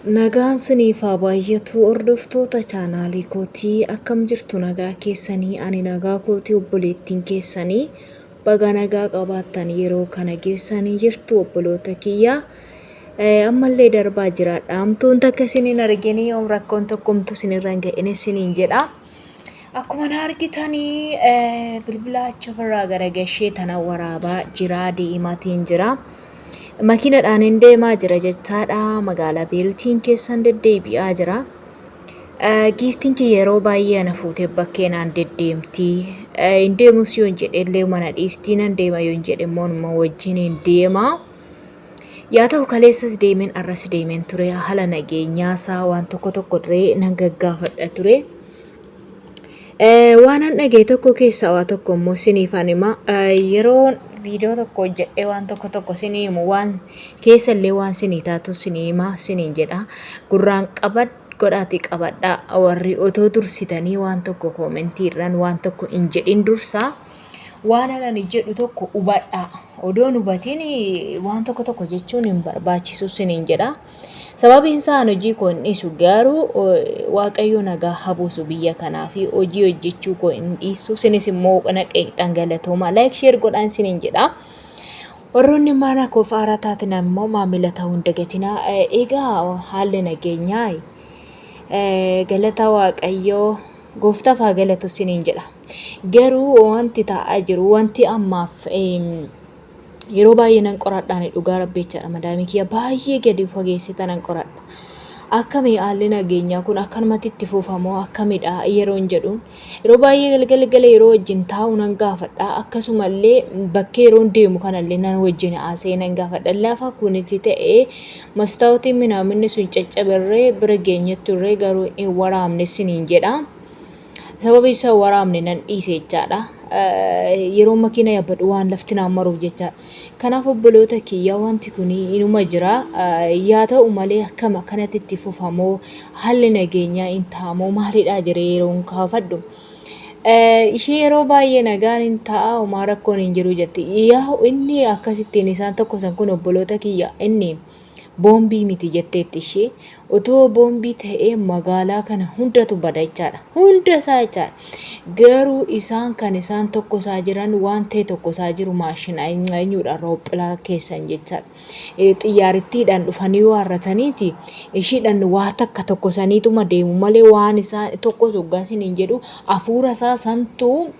Nagaan siniif haa baay'atu hordoftoota chaanaalii kootii, akkam jirtu? Nagaa keessanii? Ani nagaa kootii, obboleettiin keessanii. Baga nagaa qabaattan yeroo kana geessanii jirtu, obboloota kiyyaa. Ammallee darbaa jiraadha. Hamtuun takka isin hin arginii, yoom rakkoon tokkomtu isinirra hin ga'in isiniin jedha. Akkuma na argitanii bilbila achi ofirraa garagashee tana waraabaa jira, deemaatiin jira. Makiinadhaan hin deemaa jira jechaadha. Magaalaa Beeruutiin keessan deddeebi'aa jira. Giiftiin kiyya yeroo baay'ee ana fuutee bakkee naan deddeemti. Hin deemus yoon jedhe illee mana dhiistii, nan deema yoon jedhe immoo numa wajjin hin deema. Yaa ta'u, kaleessas deemeen arras deemeen ture, haala nageenyaa isaa waan tokko tokko diree nan gaggaafadha ture. Waan an dhagaye tokko keessaa waa tokko immoo isiniifan hima. Yeroo viidiyoo tokko hojjedhee waan tokko tokko isinii himu, waan keessa illee waan isinii taatu isinii hima isiniin jedha. Gurraan qabad godhaatii qabadhaa, warri otoo dursitanii waan tokko koomentii irraan waan tokko hin jedhin dursaa. Waan ani jedhu tokko hubadhaa. Odoon hubatiin waan tokko tokko jechuun hin barbaachisu isiniin jedha. Sababiin isaa ani hojii koo hin dhiisu, garuu Waaqayyo nagaa haa buusu biyya kanaa fi hojii hojjechuu koo hin dhiisu. Isinis immoo na qeeqxan, galatooma. Like, share godhaan isiniin jedha. Warroonni mana koof haaraa taatan immoo maamila ta'uu hin dagatinaa. Egaa haalli nageenyaa galata Waaqayyoo, gooftaaf haa galatu isiniin jedha. Garuu wanti ta'aa jiru, wanti ammaaf yeroo baay'ee nan qoradhaani, dhugaa rabbi jechaadha, madaamii kiyya baay'ee gadi fageessita nan qoradha. Akkami haalli nageenyaa kun akkanumatti itti fufamoo akkamidha yeroon jedhuun, yeroo baay'ee galgala gala yeroo wajjin taa'u nan gaafadha. Akkasumallee bakkee yeroon deemu kanallee nan wajjin haasa'ee nan gaafadha. Lafa kun itti ta'ee mastaawotiin minaaminni sun caccaberree bira geenye turre, garuu hin waraabne isiniin jedha. Sababii isa waraabne nan dhiise jechaadha. Yeroo makiina yaabbadhu waan lafti naan maruuf jechaadha. Kanaaf obboloota kiyya, wanti kun inuma jira. Yaa ta'u malee akkam akkanatti itti fufamoo, haalli nageenyaa hin ta'amoo, maalidhaa jedhee yeroon kaafadhu, ishee yeroo baay'ee nagaan hin ta'a, homaa rakkoon hin jiru jetti. Yaa inni akkasittiin isaan tokkosan kun, obboloota kiyya, inni boombii miti jetteetti ishee. Otoo boombii ta'ee magaalaa kana hundatu bada jechaadha. Hunda isaa jechaadha. Garuu isaan kan isaan tokko isaa jiran, waan ta'e tokko isaa jiru, maashina eenyudha, roophilaa keessan jechaadha. Xiyyaarittiidhaan dhufanii waarrataniiti ishiidhaan waa takka tokko saniituma deemu malee, waan isaa tokkos hoggaa isiniin jedhu hafuura isaa santuu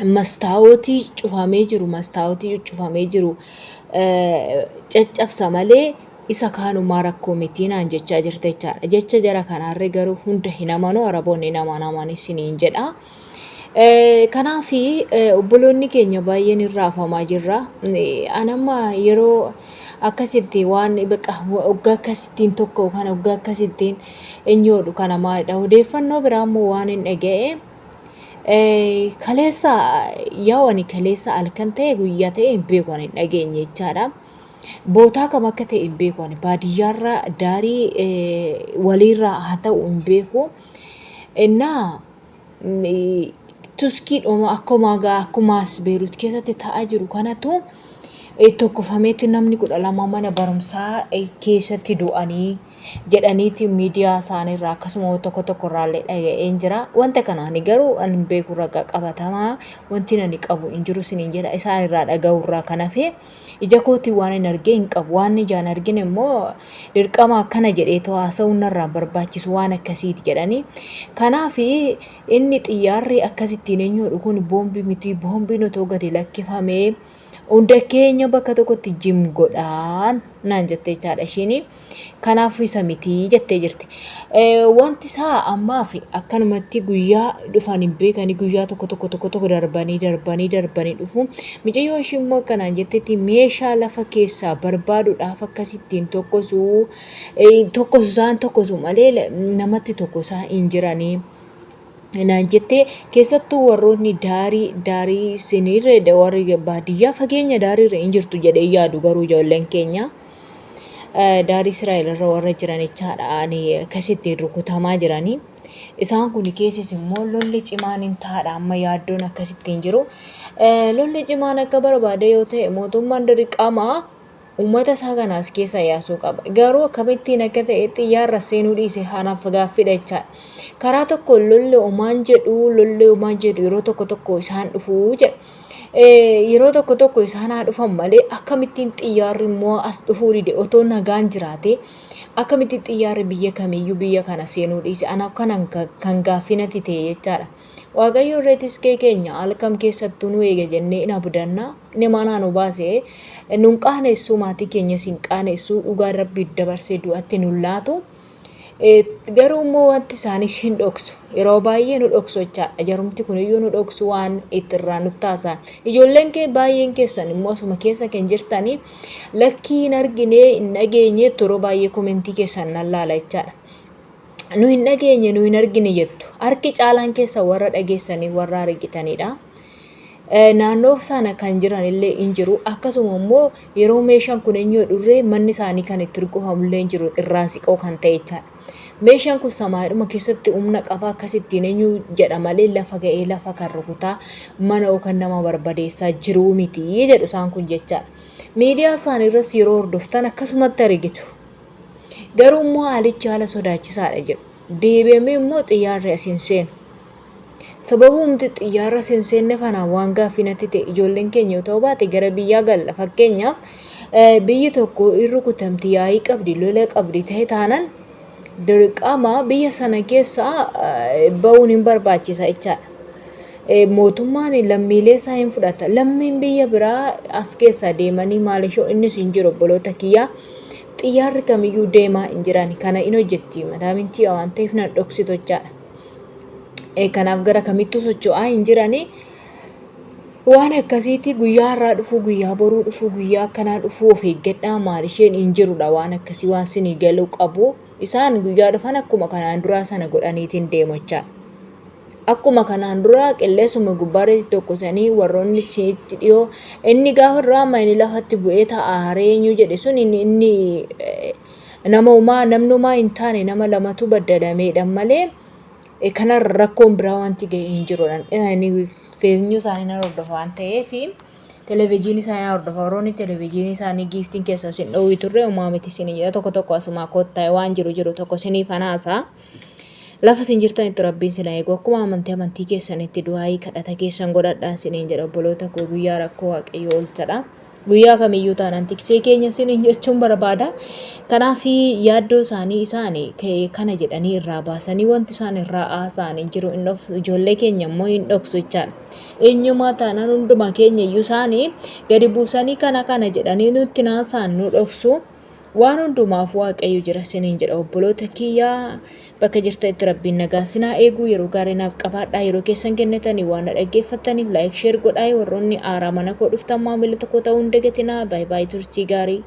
mastaawotii cufamee jiru, mastaawotii cuccufamee jiru caccabsa malee isa kaanumaa rakkoo miti naan jechaa jirta jechaadha. Jecha jara kanaarree garuu hunda hin amanu, Araboonni hin amanaman isiniin jedha. Kanaaf obboloonni keenya baay'een hin raafamaa jirra. Anamma yeroo akkasitti waan baqa hoggaa akkasittiin tokko kan hoggaa akkasittiin hin kana maalidha, odeeffannoo biraa immoo waan hin dhaga'e. Kaleessa, yaa'u ani kaleessa halkan ta'e guyyaa ta'e hin beeku, ani hin dhageenye jechaadha. Bootaa kam akka ta'e hin beeku, ani baadiyyaarra daarii waliirraa haa ta'u hin beeku. Innaa tuskiidhuma akkuma akkumaas Beerut keessatti ta'aa jiru kanatu tokkofameetti namni 12 mana barumsaa keessatti du'anii jedhaniiti miidiyaa isaaniirraa akkasuma tokko tokko irraallee dhaga'een jira. Wanta kana ani garuu ani hin beeku, ragaa qabatamaa wanti ani qabu hin jiru isiniin jedha, isaan irraa dhaga'u irraa kan hafe ija kootiin waan hin argee hin qabu. Waan ijaan argine immoo dirqama akkana jedhee too haasa'uun narraa barbaachisu, waan akkasiiti jedhanii. Kanaaf inni xiyyaarri akkasittiin eenyuudha kun boombii miti, boombiin otoo gadi lakkifamee hunda keenya bakka tokkotti jim godhaan naan jettee jechaadha ishiin. Kanaaf isa miti jettee jirti. Wanti isaa ammaaf akkanumatti guyyaa dhufan hin beekanii, guyyaa tokko tokko tokko tokko darbanii darbanii darbanii dhufu. Mucayyoo ishii immoo akkanaan jettetti, meeshaa lafa keessaa barbaaduudhaaf akkasittiin tokkosu tokkosu, isaan tokkosu malee namatti tokkosaa hin jiranii naan jettee. Keessattuu warroonni daarii daarii isinirra, warri baadiyyaa fageenya daariirra hin jirtu jedhee yaadu, garuu ijoolleen keenya daarii Israa'el irra warra jiran jechaadha, ani akkasittiin rukutamaa jiranii. Isaan kun keessis immoo lolli cimaan hin taadha, amma yaaddoon akkasittiin jiru. Lolli cimaan akka barbaade yoo ta'e mootummaan dirqama Uummata isaa kana as keessa yaasuu qaba. Garuu akkamittiin akka ta'e xiyyaarra seenuu dhiise anaaf gaaffiidha jechaadha. Karaa tokko lolli omaan jedhu, lolli omaan jedhu yeroo tokko tokko isaan dhufuu jedha. Yeroo tokko tokko isaan haa dhufan malee akkamittiin xiyyaarri immoo as dhufuu dide? Otoo nagaan jiraate akkamittiin xiyyaarri biyya kamiyyuu biyya kana seenuu dhiise? Ana kanan kan gaaffii natti ta'e jechaadha. Waaqayyo irree tiskee keenya halkan keessattuu nu eega jennee in abdanna. Inni manaa nu baase nun qaanessu, maatii keenyas hin qaanessu, dhugaa Rabbii dabarsee du'atti nun laatu. Garuu immoo wanti isaanis hin dhoksu. Yeroo baay'ee nu dhoksu jechaadha. Jarumti kuniyyuu nu dhoksu waan itti irraa nutti haasa'an. Ijoolleen kee baay'een keessan immoo asuma keessa kan jirtanii lakkii hin argine, hin dhageenye yeroo baay'ee komentii keessan nan laala jechaadha. Nu hin dhageenye, nu hin argine jettu. Harki caalaan keessa warra dhageessanii warra argitanidha. Naannoo sana kan jiran illee hin jiru. Akkasuma immoo yeroo meeshaan kun eenyu dhurree manni isaanii kan itti urgufamu illee hin jiru, irraa siqoo kan ta'e jechaadha. Meeshaan kun samaayidhuma keessatti humna qaba, akkasittiin eenyu jedha malee lafa ga'ee lafa kan rukutaa mana yookaan nama barbadeessaa jiruu miti jedhu isaan kun jechaadha. Miidiyaa isaanii irras yeroo hordoftan akkasumatti argitu. Garuu immoo haalichi haala sodaachisaadha jedhu. Deebi'amee immoo xiyyaarri as hin seenu. Sababumti xiyyaarri as hin seenne fanaan waan gaaffii natti ta'e, ijoolleen keenya yoo ta'uu baate gara biyyaa galla. Fakkeenyaaf, biyyi tokko hin rukutamti, yaa'ii qabdi, lola qabdi ta'e taanan dirqama biyya sana keessaa ba'uun hin barbaachisa jechaadha. Mootummaan lammiilee isaa hin fudhata. Lammiin biyya biraa as keessaa deemanii maal ishoo innis hin jiru, obboloota kiyyaa. Xiyyaarri kamiyyuu deemaa hin jiran. Kana hin hojjetti madaamin ti'a waan ta'eef nan dhoksitu jechaadha. Kanaaf gara kamittuu socho'aa hin jirani. Waan akkasiitti guyyaa har'aa dhufuu, guyyaa boruu dhufuu, guyyaa akkanaa dhufuu, of eeggadhaa maal isheen hin jirudha, waan akkasii waan sinii galuu qabu. Isaan guyyaa dhufan akkuma kanaan duraa sana godhaniitiin deemu jechaadha. Akkuma kanaan duraa qilleensuma gubbaarratti tokkosanii warroonni isinitti dhiyoo inni gaafa duraa amma inni lafatti bu'ee ta'a haree eenyu jedhe sun inni nama homaa namni homaa hin taane, nama lamatu baddalameedha malee kanarra rakkoon biraa wanti ga'e hin jirudha. Inni feenyuu isaanii nan hordofa waan ta'eef, televezyiinii isaanii hordofa. Warroonni televezyiinii isaanii giiftiin keessa isin dhoowwi turre homaa miti isin jedha, tokko tokko asumaa kottaa waan jiru jiru tokko isiniif anaasaa. Lafa isin jirtanitti Rabbiin isin haa eegu. Akkuma amantii keessanitti du'aayii kadhata keessan godhadhaa isiniin jedha, obboloota koo. Guyyaa rakkoo Waaqayyo oolchadha. Guyyaa kamiyyuu taanaan tiksee keenya isiniin jechuun barbaada. Kanaaf yaaddoo isaanii isaan kana jedhanii irraa baasanii wanti isaan irraa haasa'an hin jiru. Hin dhoksu. Ijoollee keenya immoo hin dhoksu jechaadha. Eenyumaa taanaan hunduma keenya iyyuu isaanii gadi buusanii kana kana jedhanii nutti haasa'an, nu dhoksu. Waan hundumaaf Waaqayyo jira isiniin jedha, obboloota kiyyaa. Bakka jirtanitti Rabbiin nagaa sinaa eegu. Yeroo gaarii naaf qabaadhaa. Yeroo keessan kennitanii waan na dhaggeeffattaniif like, share godhaa. Warroonni haaraa mana koo dhuftan maamila tokko ta'uu hin dagatinaa. Baay'ee baay'ee, turtii gaarii.